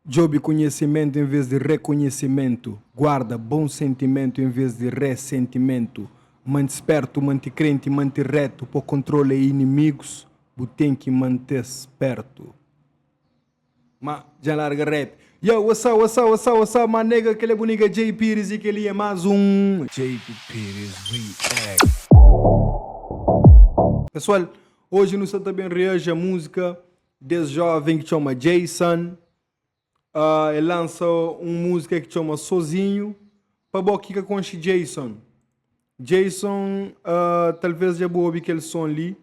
Djobe konhesimentu en vês di rekonhesimentu. Guarda bon sentimentu en vês di resentimentu. Mante spértu, mante krenti, mante rétu, pa kontrola inimigus bu ten ki mante-s pértu. Ma dja N larga rap. Yo, what's up, what's up, what's up, what's up, my nigga? Kel é bu nigga Jay Pires y kel-li é más un. JP Pires React. Pesoal, oji nu sta ta ben reaji a múzika des joven ki txoma Jason. El lansa un múzika ki txoma Sozinho. Pa bo ki ka konxe Jason, Jason talvez dja bu obi kel son li.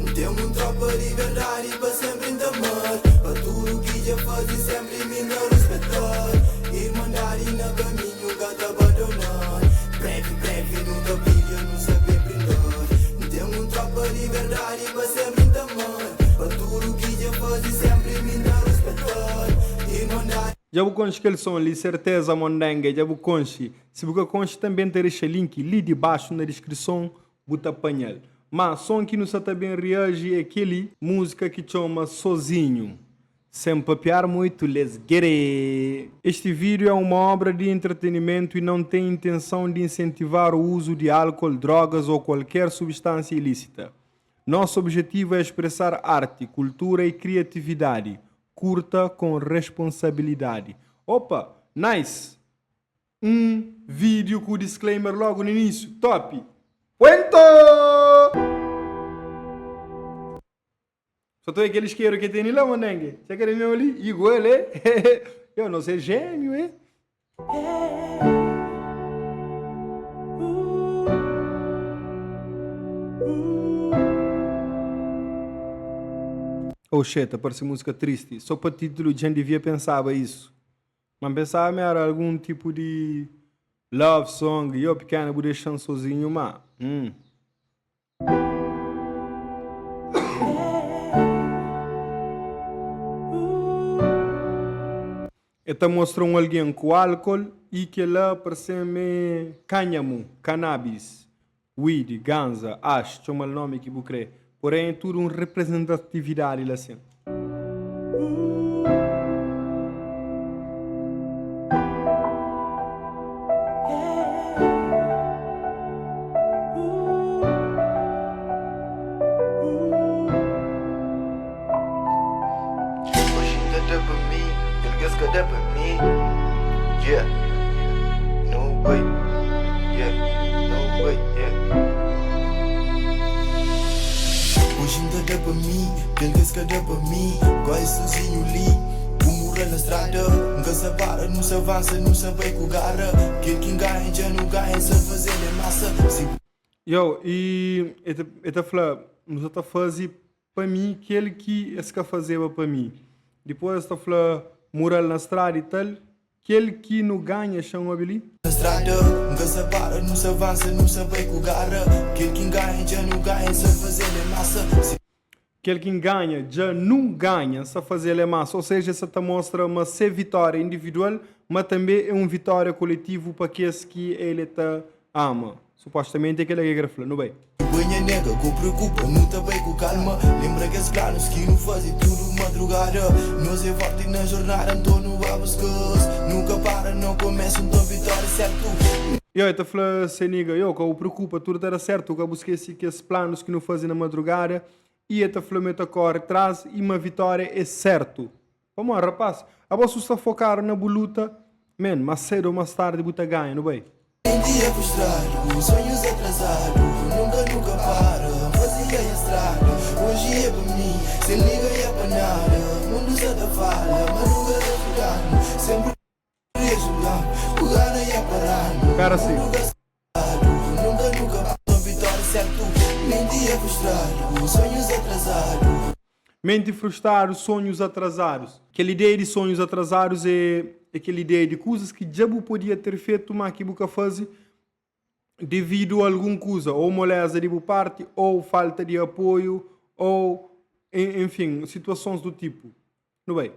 N ten un tropa di verdadi pa senpri N ta ama-l Pa tudu ki dja faze senpri mi N ta ruspeta-l Irmandadi na kaminhu ka ta bandona-l Brevi, brevi nu ta brilha nu sabe brinda-l N ten un tropa di verdadi pa senpri N ta ama-l Pa tudu ki dja faze senpri mi N ta ruspeta-l Irmandadi. Dja bu konxe kel son li? Serteza mondenge dja bu konxe. Si bu ka konxe tanbe N ta dexa link li di baxu na diskrison bu ta panhal. Ma son ki nu sa ta ben reaji é keli muzika ki txoma Sozinho. Sem papiar muito let's get it! Este vídeo é uma obra de entretenimento e não tem intenção de incentivar o uso de álcool, drogas ou qualquer substância ilícita. Nosso objetivo é expressar arte, cultura e criatividade. Curta com responsabilidade. Opa! Nice! Um vídeo ku disclaimer logo no início. Top! Puento! Só tô aquele isqueiro que tem lá, mandengue. Você quer meu ali? Igual, é? Eu não sei gêmeo, é? Oh shit, aparece música triste. Só pa título, já devia pensaba isso. Mas pensaba me era algum tipo de love song. Yo, pequena, bu deixan sozinho, ma. Hum. E ta mostra un algen ku álkol i kel-la parse-m é kánhamu, cannabis, weed, ganza, hash, txoma-l nómi ki bu krê. Porém é tudu un reprezentatividadi la sin. Oji N ta da pa mi, algens ka da pa mi Yeah, no way, yeah, no way, yeah Oji N ta da pa mi, algens ka da pa mi Gosi sozinhu li, ku mural na strada N ka sa para, nu sa avansa, nu sa bai ku gara Kel ki N ganha dja nu ganha, sa faze-l é masa Si Yo, i e ta fla, Nu sa ta faze pa mi kel ki es ka fazeba pa mi. Dipôs es ta fla, Mural na strada i tal, kel ki nu ganha xa-m obi li. Na strada, N ka sa para, nu sa avansa, nu sa bai ku gara Kel ki N ganha dja nu ganha, N sa faze-l é masa Si. Kel ki N ganha dja nu ganha, N sa faze-l é masa Ou seja, es sa ta mostra ma se vitória é individual, ma tanbê é un vitória koletivu pa kes ki el ta ama. Supostamenti é kel-la ki el kre fla. Nu bai. Bai nha nega, ko preokupa, nu ta bai ku kalma Lembra kes planus ki nu faze tudu madrugada Nos é forti na jornada, nton nu ba buska-s Nu ka para, no komesu, nton vitória é sertu. Yo, el ta fla se nigga, yo, ka bu preokupa, tudu ta da sertu, ka bu skese kes planus ki nu faze na madrugada I el ta fla ma el ta kóre tras i ma vitória é sertu. Pamodi, rapaz, abo su sta fokadu na bu luta, man, mas sedu ou mas tardi bu ta ganha, nu bai. Um dia frustradu, sonhus atrasadu Nunka nu ka para, N faze ganha strada Oji é pa mi, sen liga é pa nada Mundu sa ta fala, ma nunka ta djuda-nu Senpri ajuda-nu, ku gana é para-nu Pera si. Mundu ka stadu, nunka nu ka para Vitória sertu, menti é frustradu, sonhus atrasadu. Menti frustradu, sonhus atrazadus. Kel ideia di sonhus atrazadus é é kel ideia di kuzas ki dja bu podia ter fetu má ki bu ka faze devidu a algun kuza, ô moleza di bu parti, ô falta di apoiu, ô enfin, situasons du tipu. Nu bai.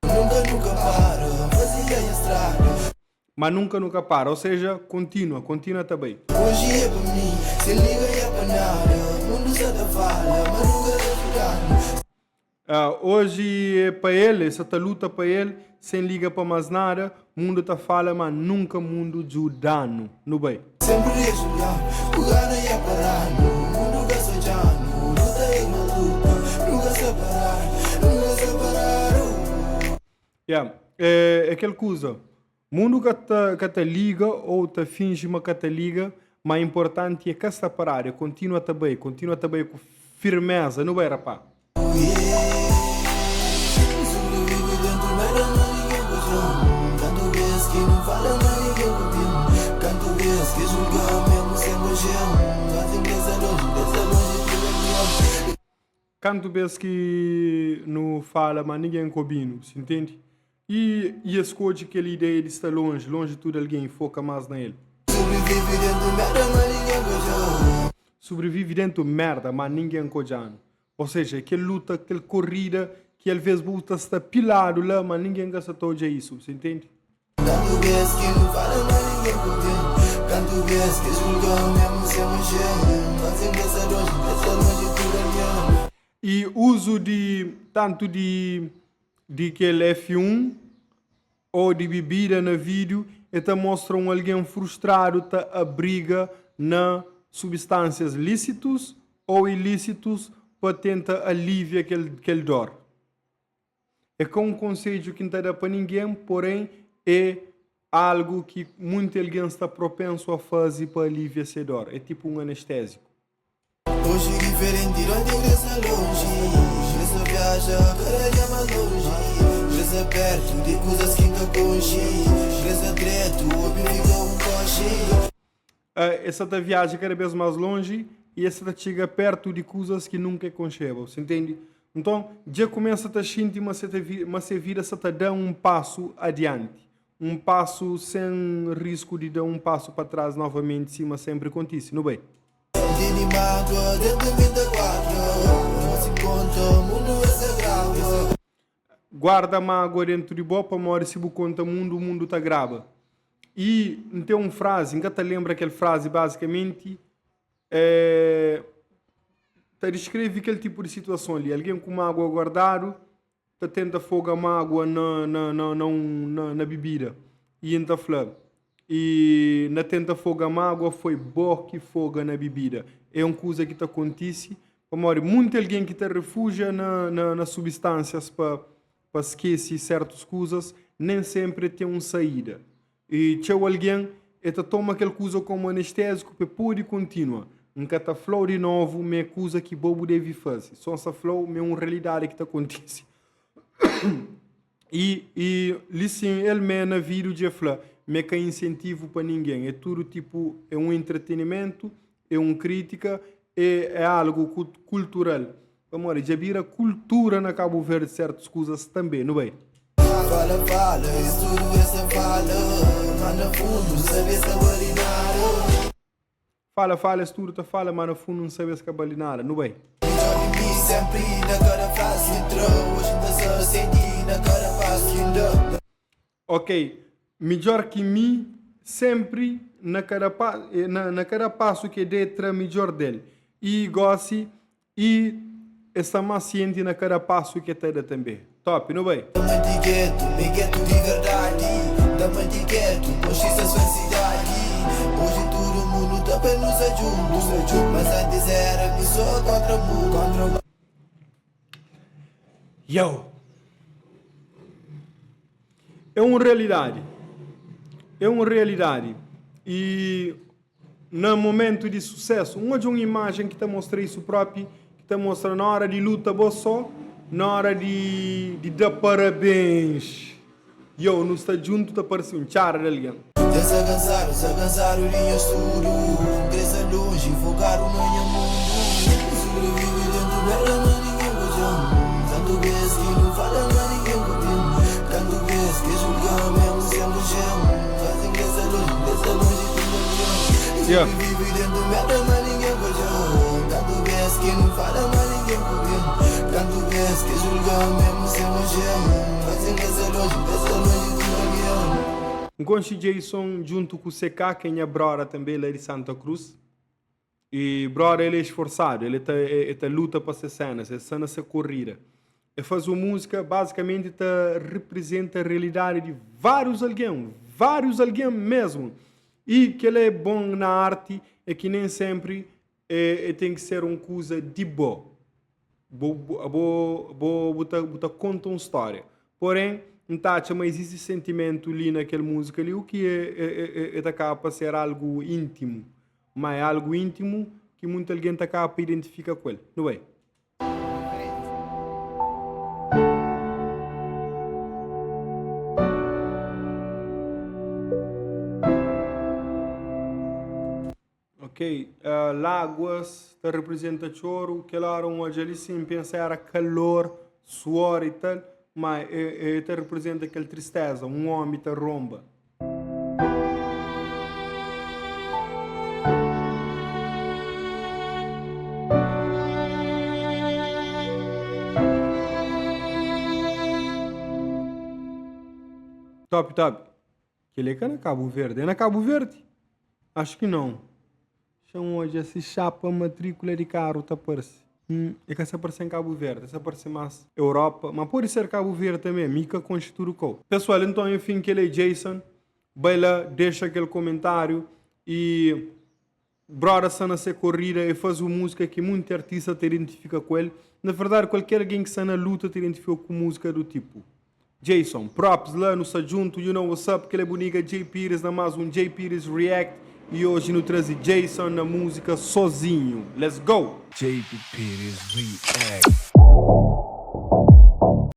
Nunka nu ka para, faze ganha strada. Má nunka nu ka para, ô seja, kontinua, kontinua ta bai. Oji é pa mi, sen liga é pa nada. Mundu sa ta fala, ma nunka ta djuda-nu. Oji é pa el, el sa ta luta pa el, sen liga pa mas nada, mundu ta fala ma nunka mundu djuda-nu. Nu bai. Senpri rejulganu, ku gana i aparanu, mundu ka sa odja-nu, luta é maluku, nu ka separadu, nu ka separadu. Yeah, é kel kuza, mundu ka ta ka ta liga ou ta finji ma ka ta liga, ma inportanti é ka sta paradu, é kontinua ta bai, kontinua ta bai ku firmeza. Nu bai rapá. Kantu bês ki nu fala ma ningen ka obi-nu, si ntende? I i es skodje kel ideia di sta lonji, lonji di tudu algen i foka más na el. Sobrevive dentu merda, má ningen ka odja-nu. Ou seja, é kel luta, kel korrida ki alvês bu ta sta piladu la, má ningen ka sta ta odja isu. Bu intende? I uzu di tantu di di kel F1 ô di bibida na vídiu e ta mostra un algen frustradu ta abriga na substânsias lísitus ô ilísitus pa tenta alivia kel kel dor. É ka un konsedju ki N ta da pa ningen, porém é algu ki munti algen sta propensu a faze pa alivia se dor. É tipu un anestéziku. Hoje diferente de onde cresce longe. Cresce viaja cada dia mais longe. Cresce perto de coisas que nunca conche. Cresce direto, obi fica um coche. Es sa ta viaja kada bês más lonji i es sa ta txiga pértu di kuzas ki nunka e konxeba. Bu intende? Nton, dja kumesa ta xinti ma se ta ma se vida sa ta da un pasu adianti, un pasu sen risku di da un pasu pa tras novamenti sima sénpri kontise. Nu bai. Tene mágua dentu mi ta guarda Mas si konta mundu es ta graba. Guarda mágua dentu di bo pamodi si bu konta mundu, mundu ta graba. I N ten un frazi, N ka ta lenbra kel frazi bazikamenti é, ta diskreve kel tipu di situason li. Algen ku mágua guardadu ta tenta foga mágua na, na, na, na, un, na, na bibida. I N ta fla, i na tenta foga mágua foi bo ki foga na bibida. É un kuza ki ta kontise pamodi munti algen ki ta refugia na, na, na substânsias pa pa skese sértus kuzas, nen sénpri el ten un saída. I txeu algen el ta toma kel kuza kómu anestéziku pa el pode kontinua. N ka ta fla-u di novu ma é kuza ki bo bu debe faze, sô N sta fla-u ma é un realidadi ki ta kontise. I, i li sin, el mê na vídiu dja el fla ma é ka insentivu pa ningen, é tudu tipu, é un entretenimentu, é un krítika, é, é algu kultural. Pamodi dja bira kultura na Kabu Verdi sertus kuzas tanbe. Nu bai. Fala fala, es tudu es ta fala, ma na fundu N sabe es ka bali nada. Fala fala, es tudu ta fala, ma na fundu N sabe es ka bali nada. Nu bai. Midjor di mi senpri na kada frazi ki N tra, oji N ta sa senti na kada pasu ki N da. Ok, midjor ki mi senpri na kada pa, na, na kada pasu ki e de tra midjor del. I gosi i e sta mas sienti na kada pasu ki e ta da tanbe. Top, nu bai! Ta manti ketu, mi ketu di verdadi Ta manti ketu, konxisa falsidadi Oji tudu mundu ta pé nu sta djuntu Mas antis era mi so kontra mundu Yow! É un realidadi. É un realidadi. I na momentu di susésu, N odja un imajen ki ta mostra isu própi, ki ta mostra na óra di luta bo sô, na óra di di da parabéns. Yow, nu sta djuntu ta parse un txara di algen. Dja sta kansadu, sta kansadu di nhos tudu N kre sta lonji, fokadu na nha mundu N sobrevivi dentu merda ma ningen ka odja-m Tantu bes ki nu fala ma ningen ka obi-m Tantu bes ki es julga-m mesmu sen konxe-m Mas N kre sta lonji, N kre sta lonji tudu algen N sobrevivi dentu merda ma ningen ka odja-m Tantu bes ki nu fala ma ningen ka obi-m Tantu bes ki es julga-m mesmu sen konxe-m Mas N kre sta lonji, N kre sta lonji tudu algen. N konxe Djeison djuntu ku CK, ki é nha broda tanbe la di Santa Cruz. E broda el é esforsadu, el ta el ta luta pa se senas, el sta na se korrida. E faze un múzika bazikamenti ta riprizenta realidadi di várius algen, várius algen mesmu. I kel-la é bon na arti é ki nen sénpri e ten ki ser un kuza di bo. Bo bo bo bu ta bu ta konta un stória. Porém, N ta atxa ma izisti sentimentu li na kel múzika li, u ki e e e ta kaba pa ser algu íntimu. Má é algu íntimu ki munti algen ta kaba pa identifika ku el. Nu bai. Ok, láguas ta reprezenta txoru, kel óra un odja li sin, pensa era kalor, suor i tal, ma e ta reprezenta kel tristeza, un omi ta ronba. Top, top. Kel-li é ka na Kabu Verdi. É na Kabu Verdi? Acho ki não. Xa-m odja si xapa matríkula di karu ta parse. Hum, é ka sa parse em Kabu Verdi, sa parse más Europa, ma pode ser Kabu Verdi também, mi ka konxe tudu kau. Pessoal, então enfim, kel-li é Jason. Bai la, dexa kel komentáriu e Broda sta na se korrida e faze un múzika ki munti artista ta identifika ku el. Na verdadi kualker algen ki sta na luta ta identifika ku múzika do tipo. Jason, props la, nu sta djuntu, you know what's up, kel é bu nigga Jay Pires na más un Jay Pires React e oji nu traze Jason na múzika Sozinho. Let's go! Jay Pires React.